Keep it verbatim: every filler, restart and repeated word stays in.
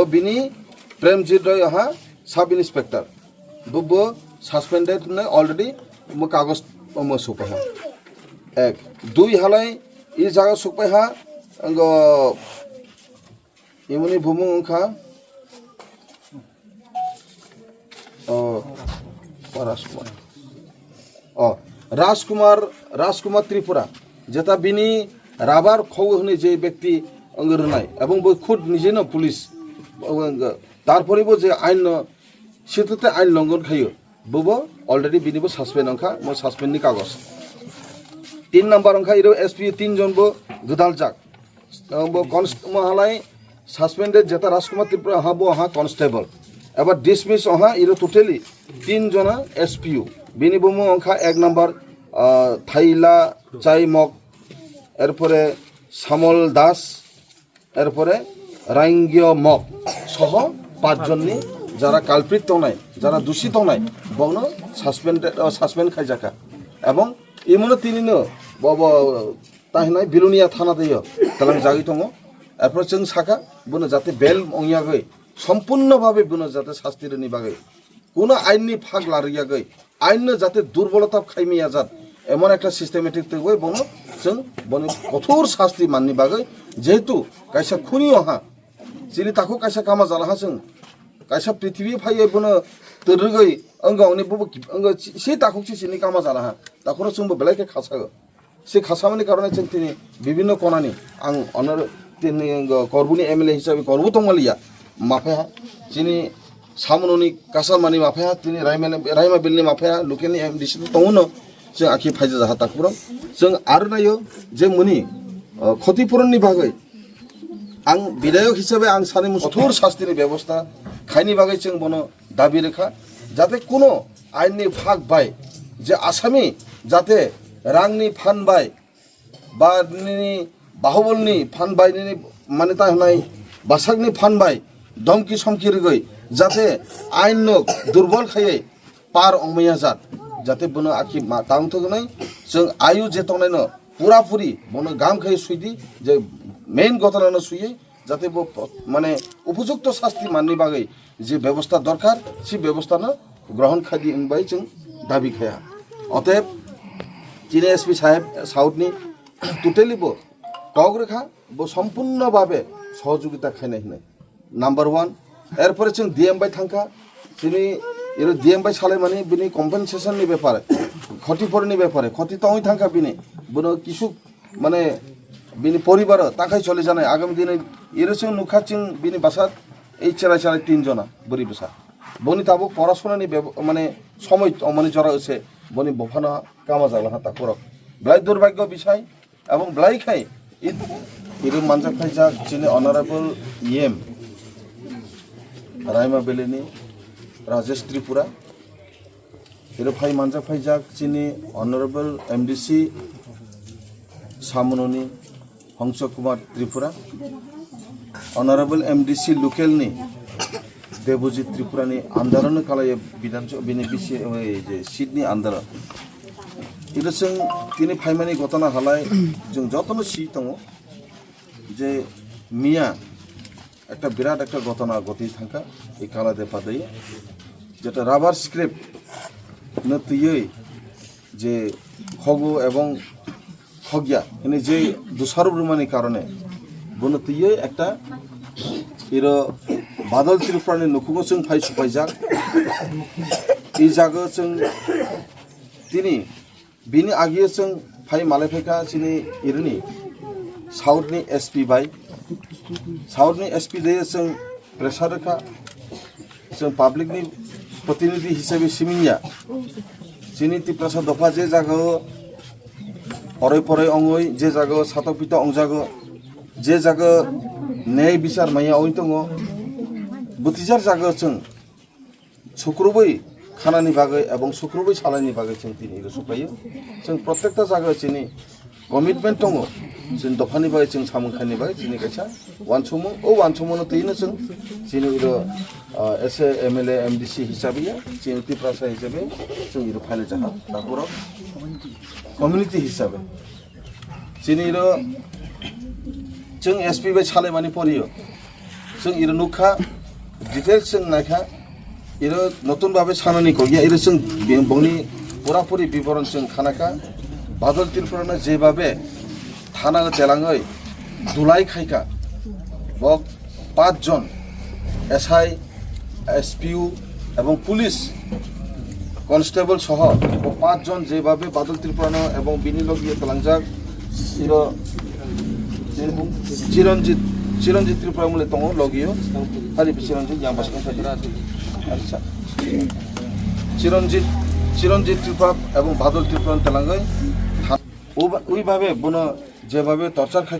Bini Premjit Roy ha sub inspector. Bo, bo suspended ne already mo kagos mo supai ha. Ek, dui halai i jaga supai ha, ango imoni bumung wngkha. Oh, Rajkumar. Oh, Rajkumar, Rajkumar Tripura. Jeta bini rabar khogwi hwnwi je bekti wngwi rwnai, ebong bo khud nijeno police, tarpore bo je ain no sitete ain longon khayo, bobo already bini bo suspend wngkha, mo suspend ni kagos. Tin number wngkha iro S P O tin jon bo gwdal jak. Bo const-, mo halai suspended jeta Rajkumar Tripura ha bo ha constable. Eba dismiss oha iro totally tin jona S P O. Bini bumo wngkha ek number, ah, Thaila Chaimok, erpore Samol Das, erpore Rangio Mok soho pach jonni jara culprit tongnai, jara dusi tongnai, bongno suspended, ah, suspend khaijakha. Ebong imono tinino bo, bo Tahinai Bilonia thana teiyo talang jagwi tongo. Erpore chwng sakha, bono jate bail wngyagwi, sompurno bhabe bono jate sasti rwni bagwi, kuno ainni phak larwiyagwi, ainno jate durbolota khaimaya jat, emon ekta systematic twiwi bono chwng boni kothor sasti manni bagwi, jehetu kaisa khuni oha, chini takhuk kaisa kama jala ha chwng, kaisa prithibi phaiwi bono twrwgwi wngkha hwnwi bobo wngkha si takhuk si chini kama jala ha, takhuro chwngbo belai khe khasago. Se khasamani karone chwng tini bibinno konani ang honor tini korbuni M L A hisabe korbu tongmaliya. Mapha chini samunoni kasalmani mapha tini Raima, Raima bilni mapha local ni M D C to tonguno chwng akhi phaija jaha takhurok. Chwng aro nayo je muni, uh, khotipuronni bagwi ang bidayok hisabe ang sani kothor sastini bebosta khaini bagwi chwng bono dabi rwkha, jate kuno ainni phak bai je asami jate rangni phan bai ba nini bahubolni phan bai nini mane ta hwnai basakni phan bai domki somki rwgwi jate ainno durbol khaiwi par ongmaya jat, jate bono akhi ma tang thok nai chwng ayu je tongnai no pura puri bono gam khai suidi je main gotana no suiwi jate bo mane upojukto sasti manni bagwi je bebosta dorkar, si bebosta no grohon khaidi wng bai chwng dabi khaya. Otep chini S P saheb South ni totally bo kok rwkha, bo sompurno babe sohojogita khainai hinwi. Number one, erpore chwng D M bai thangkha, chini iro D M bai salaimani bini compensation ni bepare, khoti porni bepare, khoti tongwi thangkha bini, bono kisu mane bini poribaro takhai choli janai agami dini iro chwng nukha chwng bini basa ei cherai cherai tin jona bwrwi bwsa. Boni tabuk porasonani bebo-, mane somoi tongmani jora se boni bophano kama jagla ha takhurok. Belai durbagyo bisai. Abong belai khai it-, iro manjak phaijak chini Honorable E M Raima Valley ni Rajesh Tripura. Iro phai manjak phaijak chini Honorable M D C Samunoni Hongso Kumar Tripura. Honorable M D C local ni Debojit Tripura ni andaro no kalai Bidhan Sabha bini bisi, oi, je seat ni andaro. Ito chwng tini phaimani gotana halai chwng jotono si tongo je miya ekta birat ekta gotana goti thangkha ei Kala Depa dei, jeta rubber scrap no twiwi je khogo ebong khogya hini je dusarop rwmani karone bono twiwi ekta iro Badal Tripura ni nukhungo chwng phai supaijak. I jaga chwng tini bini agi chwng phai malai phaikha chini irini South ni S P bai, South ni S P de chwng pressure rwkha. Chwng public ni protinidhi hisabe siminya chini Tiprasa dopha je jagao poroi poroi ongoi, je jagao satok pito ongjago, je jagao nei bichar maya oi tongo, butijar jagao chwng sukrubui khanani bagwi ebong sukrubui salaini bagwi chwng tini iro supaio. Chwng protekta jagao chini commitment tongo, chini dophani bai chwng samung khaini bai chini kaisa wansukmung, o wansukmungno twino chwng chini iro, ah, S A, M L A, M D C hisabe ya, chini Tiprasa hisabe chwng iro phaile jaha, takhurok community hisabe chini iro chwng S P bai salaimani porio chwng iro nukha, Details chwng naikha, iro notun babe sanani kokya, iro chwng bi-, bongni purapuri biboron chwng khanakha. Badal Tripura no jebabe thana telangoi dulai khaikha, bok pach jon S I, S P U ebong police constable soho bo pach jon jebabe Badal Tripura no ebong bini logi telangjak iro Chiranjit, Chiranjit Tripura mule tongo logio. Hari Chiranjit yang bas kong tadi. Acha. Chiranjit, Chiranjit Tripura ebong Badal Tripura telangoi. Uba-, uibabe bono jebabe torture khai